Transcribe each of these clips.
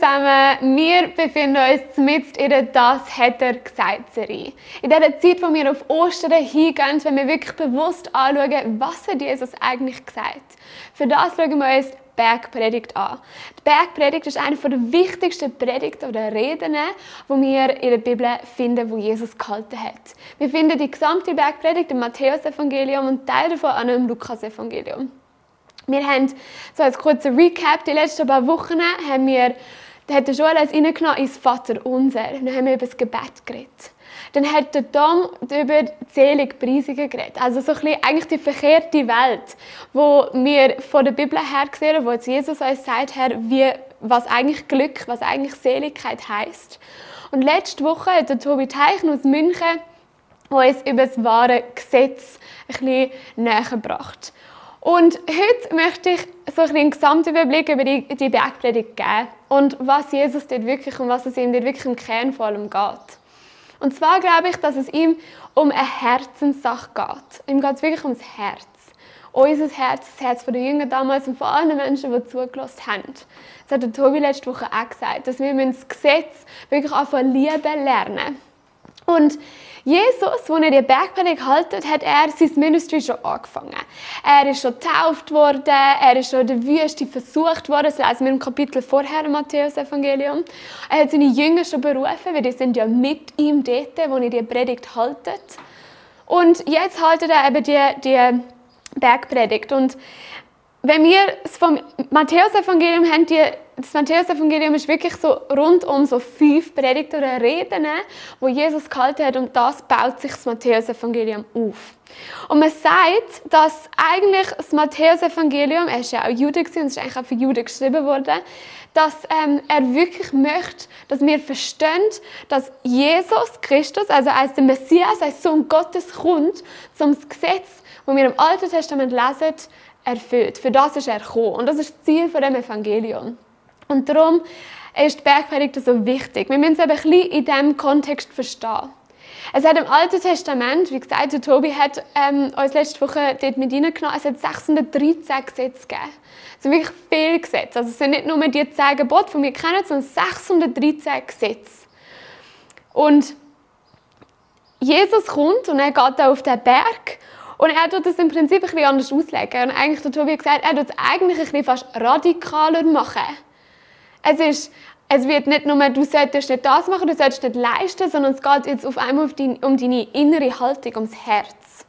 zusammen, wir befinden uns mitten in der «Das hat er gesagt» Serie. In dieser Zeit, wo wir auf Ostern hingehen, wenn wir wirklich bewusst anschauen, was hat Jesus eigentlich gesagt. Für das schauen wir uns die Bergpredigt an. Die Bergpredigt ist eine der wichtigsten Predigten oder Reden, die wir in der Bibel finden, die Jesus gehalten hat. Wir finden die gesamte Bergpredigt im Matthäus-Evangelium und Teil davon auch im Lukas-Evangelium. Wir haben, so als kurzer Recap, die letzten paar Wochen hat der Joel uns reingenommen ins Vaterunser. Dann haben wir über das Gebet geredet. Dann hat der Tom über die Seligpreisungen geredet. Also so ein bisschen eigentlich die verkehrte Welt, wo wir von der Bibel her sehen, wo jetzt Jesus uns sagt, was eigentlich Glück, was eigentlich Seligkeit heisst. Und letzte Woche hat der Tobi Teichen aus München uns über das wahre Gesetz ein bisschen näher gebracht. Und heute möchte ich so einen Gesamtüberblick über die Bergpredigt geben und was Jesus dort wirklich und was es ihm dort wirklich im Kern vor allem geht. Und zwar glaube ich, dass es ihm um eine Herzenssache geht. Ihm geht es wirklich ums Herz. Unser Herz, das Herz der Jünger damals und von allen Menschen, die zugelassen haben. Das hat der Tobi letzte Woche auch gesagt, dass wir das Gesetz wirklich anfangen lieben lernen. Und Jesus, als er die Bergpredigt haltet, hat er sein Ministry schon angefangen. Er ist schon getauft worden, er ist schon in der Wüste versucht worden, das lesen wir im Kapitel vorher im Matthäus-Evangelium. Er hat seine Jünger schon berufen, weil die sind ja mit ihm dort, wo er die Predigt haltet. Und jetzt haltet er eben die Bergpredigt. Und wenn wir es vom Matthäus-Evangelium haben, das Matthäus-Evangelium ist wirklich so rund um so 5 Predigten oder Reden, die Jesus gehalten hat, und das baut sich das Matthäus-Evangelium auf. Und man sagt, dass eigentlich das Matthäus-Evangelium, er war ja auch Jude und es ist eigentlich auch für Juden geschrieben worden, dass er wirklich möchte, dass wir verstehen, dass Jesus Christus, also als der Messias, als Sohn Gottes kommt, um das Gesetz, das wir im Alten Testament lesen, erfüllt. Für das ist er gekommen. Und das ist das Ziel von dem Evangelium. Und darum ist die Bergpredigt so wichtig. Wir müssen es eben ein bisschen in diesem Kontext verstehen. Es hat im Alten Testament, wie gesagt, der Tobi hat uns letzte Woche dort mit reingenommen, es hat 613 Gesetze gegeben. Also wirklich viele Gesetze. Also es sind nicht nur die 10 Gebote, die wir kennen, sondern 613 Gesetze. Und Jesus kommt und er geht da auf den Berg. Und er tut das im Prinzip ein bisschen anders auslegen. Und eigentlich, der Tobi hat gesagt, er tut es eigentlich ein bisschen fast radikaler machen. Es wird nicht nur, du solltest nicht das machen, du solltest nicht leisten, sondern es geht jetzt auf einmal um deine innere Haltung, ums Herz.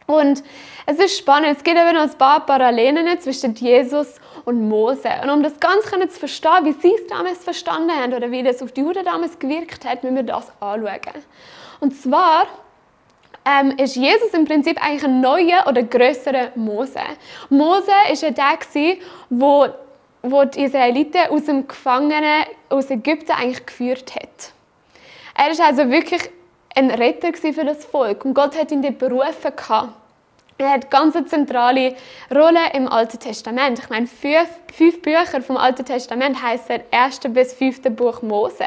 Und es ist spannend, es gibt eben noch ein paar Parallelen zwischen Jesus und Mose. Und um das Ganze zu verstehen, wie sie es damals verstanden haben oder wie das auf die Juden damals gewirkt hat, müssen wir das anschauen. Und zwar ist Jesus im Prinzip eigentlich ein neuer oder grösserer Mose. Mose war ja der, wo die Israeliten aus dem Gefangenen aus Ägypten eigentlich geführt hat. Er war also wirklich ein Retter für das Volk und Gott hat ihn dort berufen. Er hat ganz eine zentrale Rolle im Alten Testament. Ich meine, 5 Bücher vom Alten Testament heissen 1. bis 5. Buch Mose.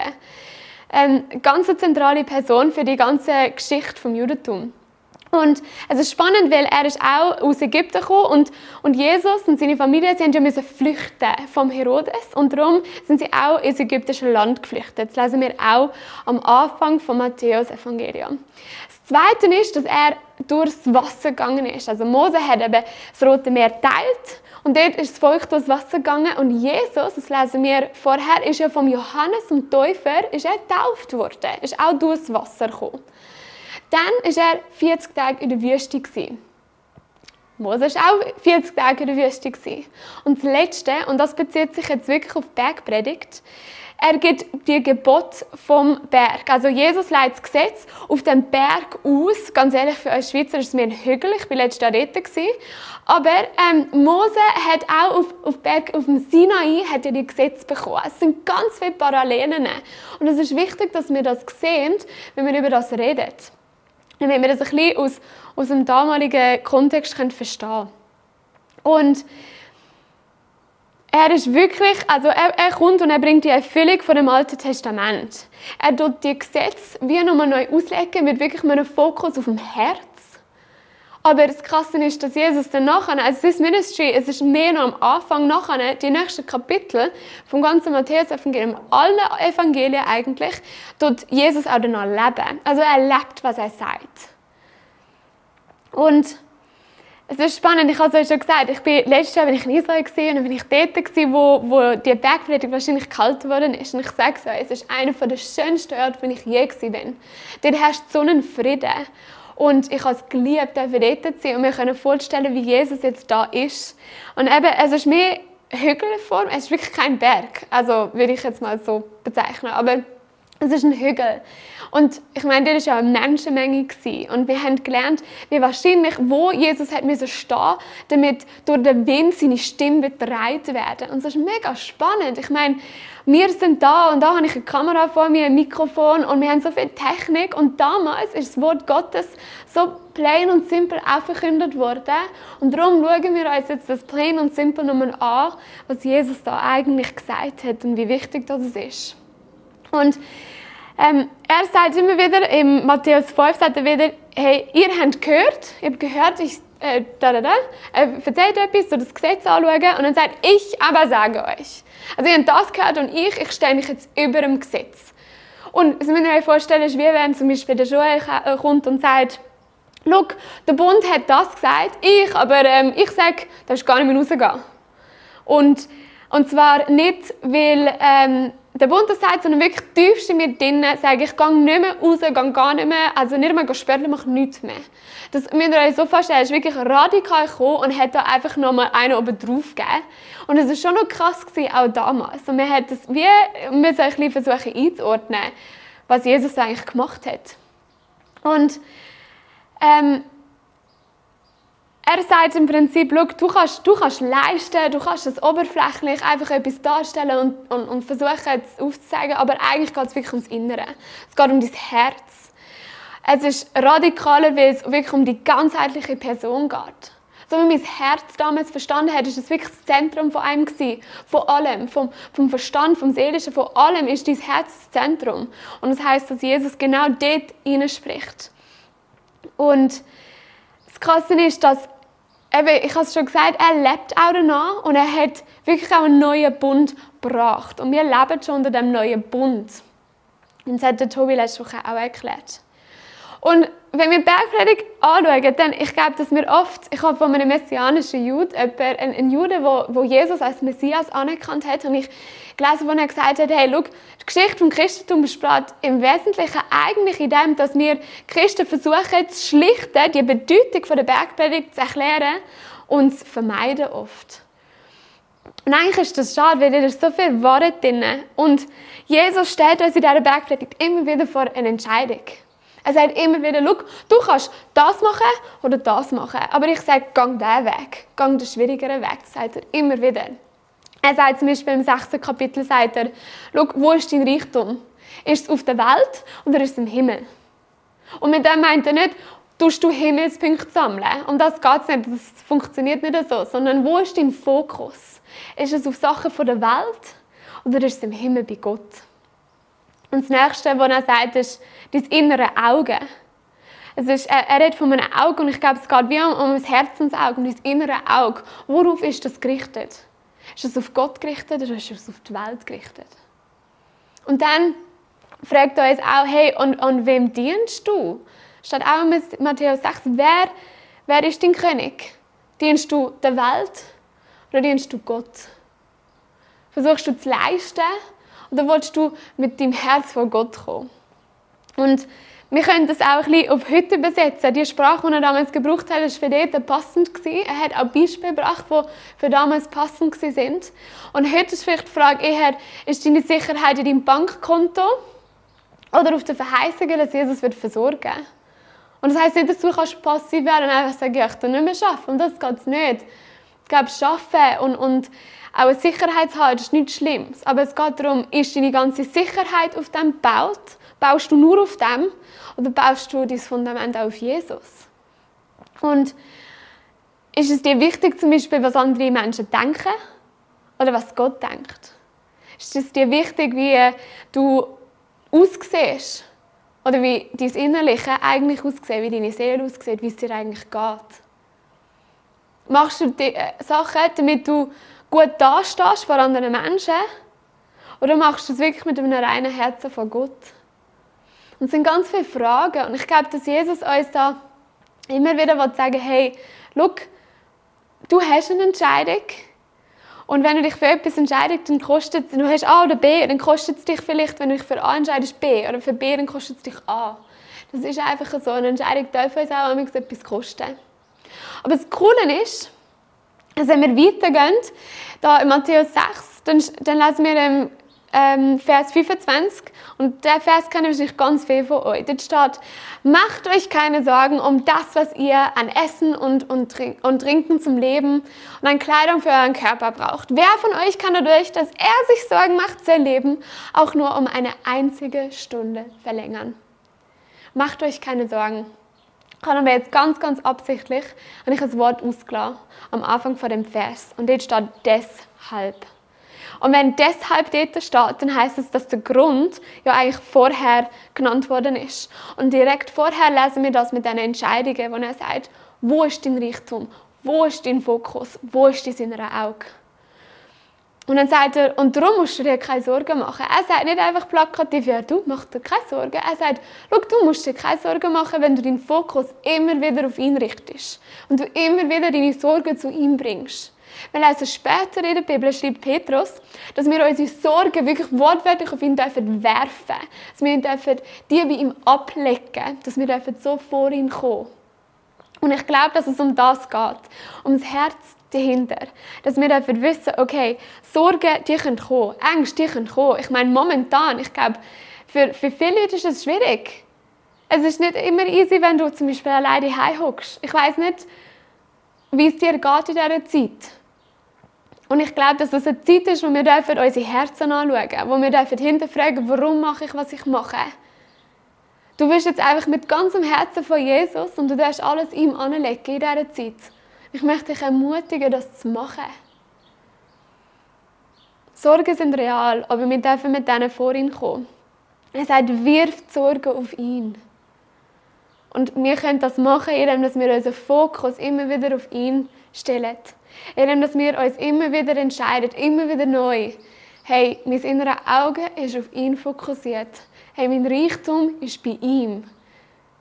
Eine ganz zentrale Person für die ganze Geschichte vom Judentum. Und es ist spannend, weil er ist auch aus Ägypten gekommen und Jesus und seine Familie, sie mussten flüchten vom Herodes und darum sind sie auch ins ägyptische Land geflüchtet. Das lesen wir auch am Anfang vom Matthäus-Evangelium. Das Zweite ist, dass er durchs Wasser gegangen ist. Also Mose hat eben das Rote Meer geteilt und dort ist das Volk durchs Wasser gegangen und Jesus, das lesen wir vorher, ist ja vom Johannes dem Täufer getauft worden, ist auch durchs Wasser gekommen. Dann war er 40 Tage in der Wüste. Mose war auch 40 Tage in der Wüste. Und das Letzte, und das bezieht sich jetzt wirklich auf die Bergpredigt, er gibt die Gebote vom Berg. Also Jesus legt das Gesetz auf den Berg aus. Ganz ehrlich, für uns Schweizer ist es mehr ein Hügel. Ich war letztes Jahr dort. Aber Mose hat auch auf dem Sinai hat er die Gesetze bekommen. Es sind ganz viele Parallelen. Und es ist wichtig, dass wir das sehen, wenn wir über das reden. Damit wir das ein bisschen aus dem damaligen Kontext verstehen können. Und er ist wirklich, also er kommt und er bringt die Erfüllung von dem Alten Testament. Er tut die Gesetze wie nochmal neu auslegen mit wirklich einem Fokus auf dem Herz. Aber das Krasse ist, dass Jesus dann nachher, also das Ministry, es ist mehr noch am Anfang, nachher, die nächsten Kapitel vom ganzen Matthäus-Evangelium, alle Evangelien eigentlich, tut Jesus auch dann noch leben. Also er lebt, was er sagt. Und es ist spannend, ich habe es euch schon gesagt, letztes Jahr war ich in Israel und dann war ich dort, wo die Bergpredigt wahrscheinlich gehalten worden ist. Und ich sage es euch, es ist einer der schönsten Orte, wo ich je war. Dort herrscht so einen Frieden. Und ich habe es geliebt, dort zu sein und mir können vorstellen, wie Jesus jetzt da ist. Und eben, es ist mehr Hügelform, es ist wirklich kein Berg, also würde ich jetzt mal so bezeichnen, aber es ist ein Hügel. Und ich meine, dort war ja eine Menschenmenge. Und wir haben gelernt, wie wahrscheinlich, wo Jesus hat stehen musste, damit durch den Wind seine Stimme bereit werden. Und das ist mega spannend. Ich meine, wir sind da und da habe ich eine Kamera vor mir, ein Mikrofon und wir haben so viel Technik. Und damals ist das Wort Gottes so plain und simpel auch verkündet worden. Und darum schauen wir uns jetzt das plain und simpel nochmal an, was Jesus da eigentlich gesagt hat und wie wichtig das ist. Und er sagt immer wieder, im Matthäus 5 sagt er wieder, hey, ihr habt gehört, ich erzählt etwas, so das Gesetz anschauen und dann sagt, ich aber sage euch. Also ihr habt das gehört und ich stelle mich jetzt über dem Gesetz. Und das müsst ihr euch vorstellen, ist wie wenn zum Beispiel der Joel kommt und sagt, schau, der Bund hat das gesagt, ich sage, das ist gar nicht mehr rausgehen. Und zwar nicht, weil der Bund das sagt, sondern wirklich tiefst in mir drinnen, sage ich, gehe nicht mehr raus, gehe gar nicht mehr, also nicht mehr spüren, mache nichts mehr. Das müsst ihr euch so vorstellen, es ist wirklich radikal gekommen und hat da einfach nochmal einen oben drauf gegeben. Und es war schon noch krass gewesen, auch damals. Und wir haben das wie müssen ein bisschen versuchen einzuordnen, was Jesus eigentlich gemacht hat. Und er sagt im Prinzip, schau, du kannst leisten, du kannst das oberflächlich einfach etwas darstellen und versuchen, es aufzuzeigen, aber eigentlich geht es wirklich ums Innere. Es geht um dein Herz. Es ist radikaler, weil es wirklich um die ganzheitliche Person geht. So wie mein Herz damals verstanden hat, ist es wirklich das Zentrum von einem gewesen. Von allem, vom Verstand, vom Seelischen, von allem ist dein Herz das Zentrum. Und das heisst, dass Jesus genau dort hineinspricht. Und das Krasse ist, dass ich habe es schon gesagt, er lebt auch danach und er hat wirklich auch einen neuen Bund gebracht. Und wir leben schon unter diesem neuen Bund. Und das hat der Tobi letzte Woche auch erklärt. Und wenn wir die Bergpredigt anschauen, dann, ich glaube, dass wir oft, ich habe von einem messianischen Jude, einen Juden, der Jesus als Messias anerkannt hat, und ich gelesen, wo er gesagt hat, hey, schau, die Geschichte vom Christentum besteht im Wesentlichen eigentlich in dem, dass wir Christen versuchen, zu schlichten, die Bedeutung der Bergpredigt zu erklären und es vermeiden oft. Und eigentlich ist das schade, weil da ist so viel Wahrheit drin. Und Jesus stellt uns in dieser Bergpredigt immer wieder vor eine Entscheidung. Er sagt immer wieder, schau, du kannst das machen oder das machen. Aber ich sage, geh diesen Weg. Geh den schwierigeren Weg. Das sagt er immer wieder. Er sagt zum Beispiel im 6. Kapitel, sagt er, schau, wo ist dein Reichtum? Ist es auf der Welt oder ist es im Himmel? Und mit dem meint er nicht, tust du Himmelspunkte sammeln. Um das geht es nicht, das funktioniert nicht so. Sondern wo ist dein Fokus? Ist es auf Sachen der Welt oder ist es im Himmel bei Gott? Und das Nächste, was er sagt, ist dein innere Auge. Er redet von einem Auge und ich glaube, es geht wie um das Herzensauge, um dein innere Auge. Worauf ist das gerichtet? Ist es auf Gott gerichtet oder ist es auf die Welt gerichtet? Und dann fragt er uns auch, hey, und wem dienst du? Steht auch in Matthäus 6, wer ist dein König? Dienst du der Welt oder dienst du Gott? Versuchst du zu leisten oder willst du mit deinem Herz vor Gott kommen? Und wir können das auch ein bisschen auf heute übersetzen. Die Sprache, die er damals gebraucht hat, war für dort passend. Er hat auch Beispiele gebracht, die für damals passend waren. Und heute ist vielleicht die Frage eher, ist deine Sicherheit in deinem Bankkonto oder auf den Verheißungen, dass Jesus versorgen wird? Und das heisst nicht, dass du passiv werden und einfach sagen, ja, ich kann nicht mehr arbeiten. Und das geht es nicht. Ich glaube, Arbeiten und auch eine Sicherheit zu haben, das ist nichts Schlimmes. Aber es geht darum, ist deine ganze Sicherheit auf dem gebaut? Baust du nur auf dem? Oder baust du dein Fundament auch auf Jesus? Und ist es dir wichtig, zum Beispiel, was andere Menschen denken? Oder was Gott denkt? Ist es dir wichtig, wie du aussiehst? Oder wie dein Innerliche eigentlich aussieht, wie deine Seele aussieht, wie es dir eigentlich geht? Machst du Sachen, damit du gut dastehst vor anderen Menschen? Oder machst du es wirklich mit einem reinen Herzen von Gott? Und es sind ganz viele Fragen. Und ich glaube, dass Jesus uns da immer wieder sagen will, hey, schau, du hast eine Entscheidung. Und wenn du dich für etwas entscheidest, dann kostet es, du hast A oder B, dann kostet es dich vielleicht, wenn du dich für A entscheidest, B. Oder für B, dann kostet es dich A. Das ist einfach so. Eine Entscheidung darf uns auch etwas kosten. Aber das Coole ist, dass wenn wir weitergehen, da in Matthäus 6, dann lesen wir Vers 25, und der Vers kennen wahrscheinlich ganz viele von euch. Dort steht: Macht euch keine Sorgen um das, was ihr an Essen und Trinken zum Leben und an Kleidung für euren Körper braucht. Wer von euch kann dadurch, dass er sich Sorgen macht, sein Leben auch nur um eine einzige Stunde verlängern? Macht euch keine Sorgen. Ich habe aber jetzt ganz, ganz absichtlich ein Wort ausgelassen am Anfang von dem Vers. Und dort steht deshalb. Und wenn deshalb dort steht, dann heisst es, dass der Grund ja eigentlich vorher genannt worden ist. Und direkt vorher lesen wir das mit diesen Entscheidungen, wo er sagt, wo ist dein Reichtum? Wo ist dein Fokus? Wo ist dein inneres Auge? Und dann sagt er, und darum musst du dir keine Sorgen machen. Er sagt nicht einfach plakativ, ja, du mach dir keine Sorgen. Er sagt, schau, du musst dir keine Sorgen machen, wenn du deinen Fokus immer wieder auf ihn richtest. Und du immer wieder deine Sorgen zu ihm bringst. Wir lesen später in der Bibel, schreibt Petrus, dass wir unsere Sorgen wirklich wortwörtlich auf ihn werfen dürfen. Dass wir die bei ihm ablegen, dass wir so vor ihn kommen. Und ich glaube, dass es um das geht, um das Herz dahinter. Dass wir wissen, okay, Sorgen, die können kommen, Ängste, die können kommen. Ich meine, momentan, ich glaube, für viele Leute ist es schwierig. Es ist nicht immer easy, wenn du zum Beispiel alleine heim hockst. Ich weiss nicht, wie es dir geht in dieser Zeit. Und ich glaube, dass es eine Zeit ist, wo wir unsere Herzen anschauen dürfen, wo wir hinterfragen, warum mache ich, was ich mache. Du bist jetzt einfach mit ganzem Herzen von Jesus und du darfst alles ihm anlegen in dieser Zeit. Ich möchte dich ermutigen, das zu machen. Sorgen sind real, aber wir dürfen mit denen vor ihn kommen. Er sagt, wirf die Sorgen auf ihn. Und wir können das machen, indem wir unseren Fokus immer wieder auf ihn stellen. Indem wir uns immer wieder entscheiden, immer wieder neu. Hey, mein inneres Auge ist auf ihn fokussiert. Hey, mein Reichtum ist bei ihm.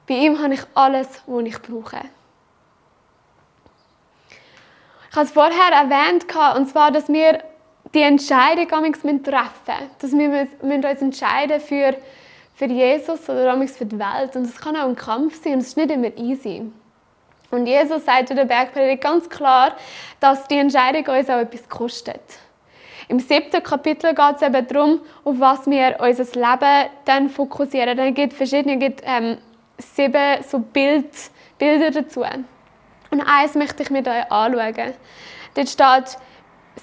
Bei ihm habe ich alles, was ich brauche. Ich habe es vorher erwähnt, und zwar, dass wir die Entscheidung treffen müssen. Dass wir uns entscheiden für Jesus oder für die Welt. Und es kann auch ein Kampf sein und es ist nicht immer easy. Und Jesus sagt in der Bergpredigt ganz klar, dass die Entscheidung uns auch etwas kostet. Im 7. Kapitel geht es eben darum, auf was wir unser Leben dann fokussieren. Dann gibt es 7 so Bilder dazu. Und eins möchte ich mit euch anschauen. Dort steht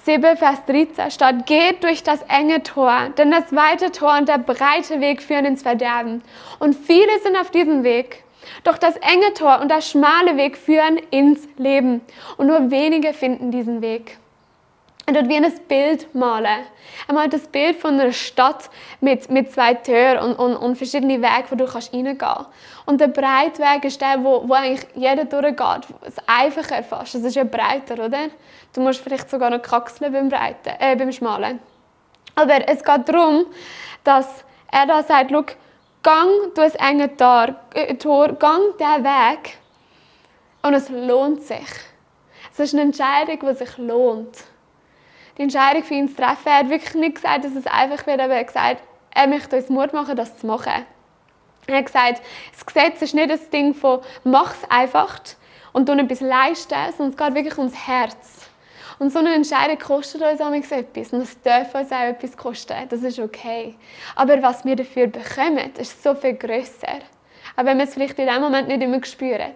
7, Vers 13, steht, geht durch das enge Tor, denn das weite Tor und der breite Weg führen ins Verderben. Und viele sind auf diesem Weg. Doch das enge Tor und der schmale Weg führen ins Leben. Und nur wenige finden diesen Weg. Er wird wie ein Bild malen. Er malt das Bild von einer Stadt mit 2 Türen und verschiedenen Wegen, wo du reingehen kannst. Und der breite Weg ist der, wo eigentlich jeder durchgeht. Das Einfache fast. Das ist ja breiter, oder? Du musst vielleicht sogar noch kraxeln beim Schmalen. Aber es geht darum, dass er da sagt, schau, gang durch das enge Tor, gang diesen Weg. Und es lohnt sich. Es ist eine Entscheidung, die sich lohnt. Die Entscheidung für ihn zu treffen. Er hat wirklich nicht gesagt, dass es einfach wird, aber er hat gesagt, er möchte uns Mut machen, das zu machen. Er hat gesagt, das Gesetz ist nicht das Ding von «mach es einfach» und «du etwas leisten», sondern es geht wirklich ums Herz. Und so eine Entscheidung kostet uns auch etwas und es darf uns auch etwas kosten. Das ist okay. Aber was wir dafür bekommen, ist so viel grösser. Auch wenn wir es vielleicht in dem Moment nicht immer spüren.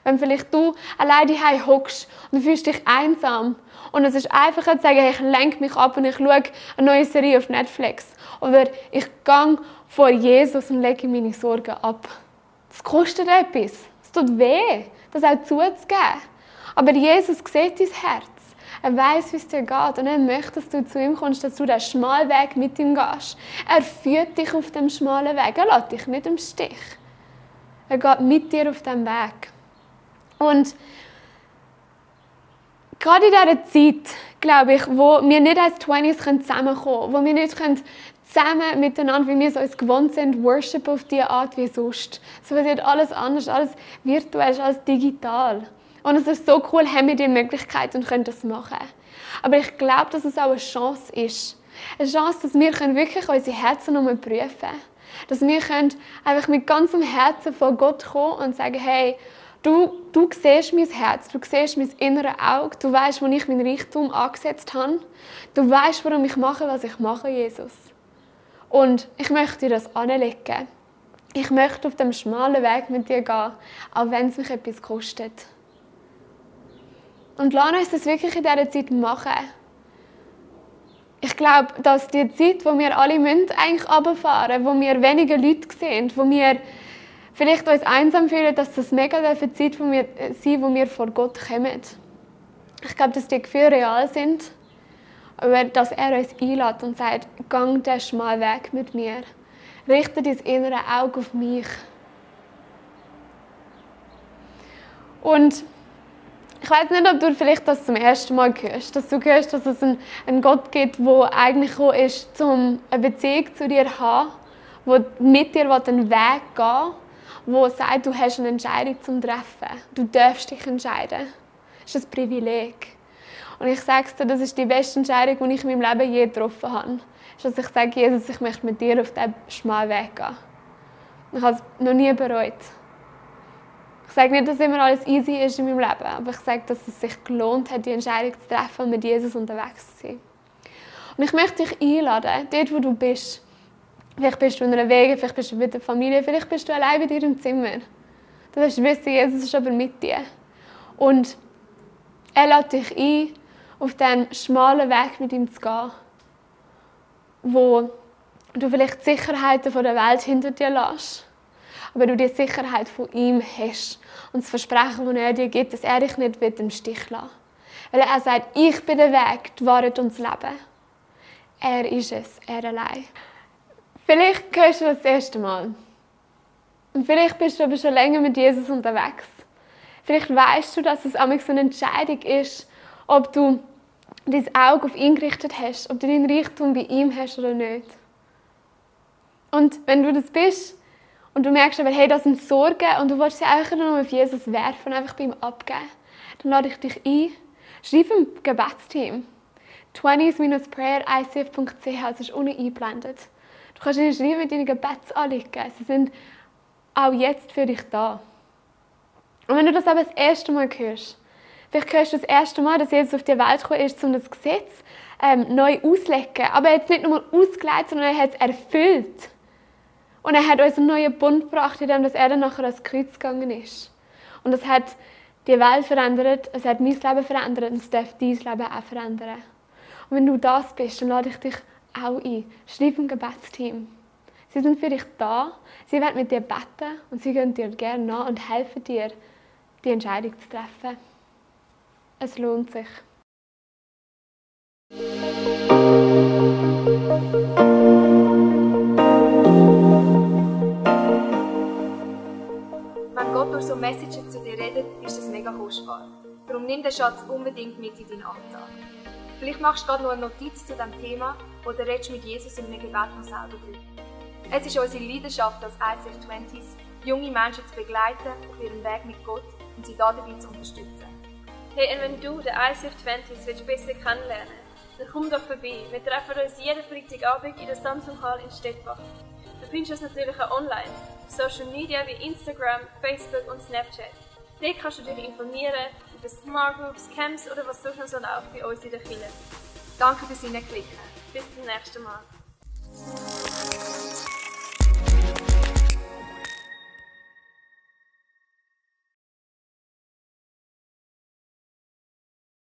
Wenn vielleicht du alleine zu Hause hockst und du fühlst dich einsam und es ist einfacher zu sagen, hey, ich lenke mich ab und ich schaue eine neue Serie auf Netflix. Oder ich gehe vor Jesus und lege meine Sorgen ab. Das kostet etwas. Es tut weh, das auch zuzugeben. Aber Jesus sieht dein Herz. Er weiss, wie es dir geht und er möchte, dass du zu ihm kommst, dass du den schmalen Weg mit ihm gehst. Er führt dich auf dem schmalen Weg. Er lässt dich nicht im Stich. Er geht mit dir auf diesem Weg. Und gerade in dieser Zeit, glaube ich, wo wir nicht als 20s zusammenkommen können, wo wir nicht zusammen miteinander, wie wir es uns gewohnt sind, Worship auf diese Art wie sonst. Es wird alles anders, alles virtuell, alles digital. Und es ist so cool, haben wir die Möglichkeit und können das machen. Aber ich glaube, dass es auch eine Chance ist. Eine Chance, dass wir wirklich unsere Herzen nochmal prüfen können. Dass wir einfach mit ganzem Herzen vor Gott kommen und sagen, hey, du siehst mein Herz, du siehst mein inneres Auge, du weißt, wo ich meinen Reichtum angesetzt habe. Du weißt, warum ich mache, was ich mache, Jesus. Und ich möchte dir das anlegen. Ich möchte auf dem schmalen Weg mit dir gehen, auch wenn es mich etwas kostet. Und lass uns das wirklich in dieser Zeit machen. Ich glaube, dass die Zeit, wo wir alle eigentlich runterfahren müssen, wo wir weniger Leute sehen, wo wir vielleicht uns einsam fühlen, dass das mega eine Zeit sein, wo wir vor Gott kommen. Ich glaube, dass die Gefühle real sind, aber dass er uns einlädt und sagt, gang den schmalen Weg mit mir. Richte dein innere Auge auf mich. Und ich weiß nicht, ob du vielleicht das zum ersten Mal hörst, dass du hörst, dass es einen Gott gibt, der eigentlich gekommen ist, um eine Beziehung zu dir zu haben, der mit dir den Weg gehen will, der sagt, du hast eine Entscheidung zum Treffen. Du darfst dich entscheiden. Das ist ein Privileg. Und ich sage dir, das ist die beste Entscheidung, die ich in meinem Leben je getroffen habe. Das ist, dass ich sage, Jesus, ich möchte mit dir auf diesen schmalen Weg gehen. Ich habe es noch nie bereut. Ich sage nicht, dass immer alles easy ist in meinem Leben, aber ich sage, dass es sich gelohnt hat, die Entscheidung zu treffen und mit Jesus unterwegs zu sein. Und ich möchte dich einladen, dort wo du bist. Vielleicht bist du in einer Wege, vielleicht bist du mit der Familie, vielleicht bist du allein bei dir im Zimmer. Du darfst wissen, Jesus ist aber mit dir. Und er lädt dich ein, auf diesen schmalen Weg mit ihm zu gehen, wo du vielleicht die Sicherheiten der Welt hinter dir lässt, aber du die Sicherheit von ihm hast und das Versprechen, das er dir gibt, dass er dich nicht im Stich lassen will. Weil er sagt, ich bin der Weg, die Wahrheit und das Leben. Er ist es, er allein. Vielleicht hörst du das erste Mal. Und vielleicht bist du aber schon länger mit Jesus unterwegs. Vielleicht weißt du, dass es eine Entscheidung ist, ob du dein Auge auf ihn gerichtet hast, ob du deinen Reichtum bei ihm hast oder nicht. Und wenn du das bist und du merkst aber, hey, das sind Sorgen und du willst sie einfach nur auf Jesus werfen und einfach bei ihm abgeben, dann lade ich dich ein, schreib im Gebetsteam 20s-prayer.icf.ch, es ist unten eingeblendet. Du kannst ihnen schreiben mit deinen Gebetsanliegen. Sie sind auch jetzt für dich da. Und wenn du das aber das erste Mal hörst, vielleicht hörst du das erste Mal, dass Jesus auf die Welt gekommen ist, um das Gesetz neu auszulegen. Aber er hat es nicht nur ausgelegt, sondern er hat es erfüllt. Und er hat uns einen neuen Bund gebracht, indem er dann nachher ans Kreuz gegangen ist. Und das hat die Welt verändert, es hat mein Leben verändert und es darf dein Leben auch verändern. Und wenn du das bist, dann lade ich dich auch ein. Schreib im Gebetsteam. Sie sind für dich da, sie werden mit dir beten und sie gehen dir gerne nach und helfen dir, die Entscheidung zu treffen. Es lohnt sich. Wenn Gott durch so Messages zu dir redet, ist das mega kostbar. Darum nimm den Schatz unbedingt mit in deinen Alltag. Vielleicht machst du gerade noch eine Notiz zu diesem Thema oder redest mit Jesus in einem Gebet noch selber drüber. Es ist unsere Leidenschaft als ICF 20s, junge Menschen zu begleiten auf ihrem Weg mit Gott und sie dabei zu unterstützen. Hey, und wenn du den ICF 20s besser kennenlernen willst, dann komm doch vorbei. Wir treffen uns jeden Freitagabend in der Samsung Hall in Stettbach. Du findest uns natürlich auch online, auf Social Media wie Instagram, Facebook und Snapchat. Dort kannst du dich informieren über Smart Groups, Camps oder was sonst noch so läuft bei uns in der Kirche. Danke fürs Hineinklicken. Bis zum nächsten Mal.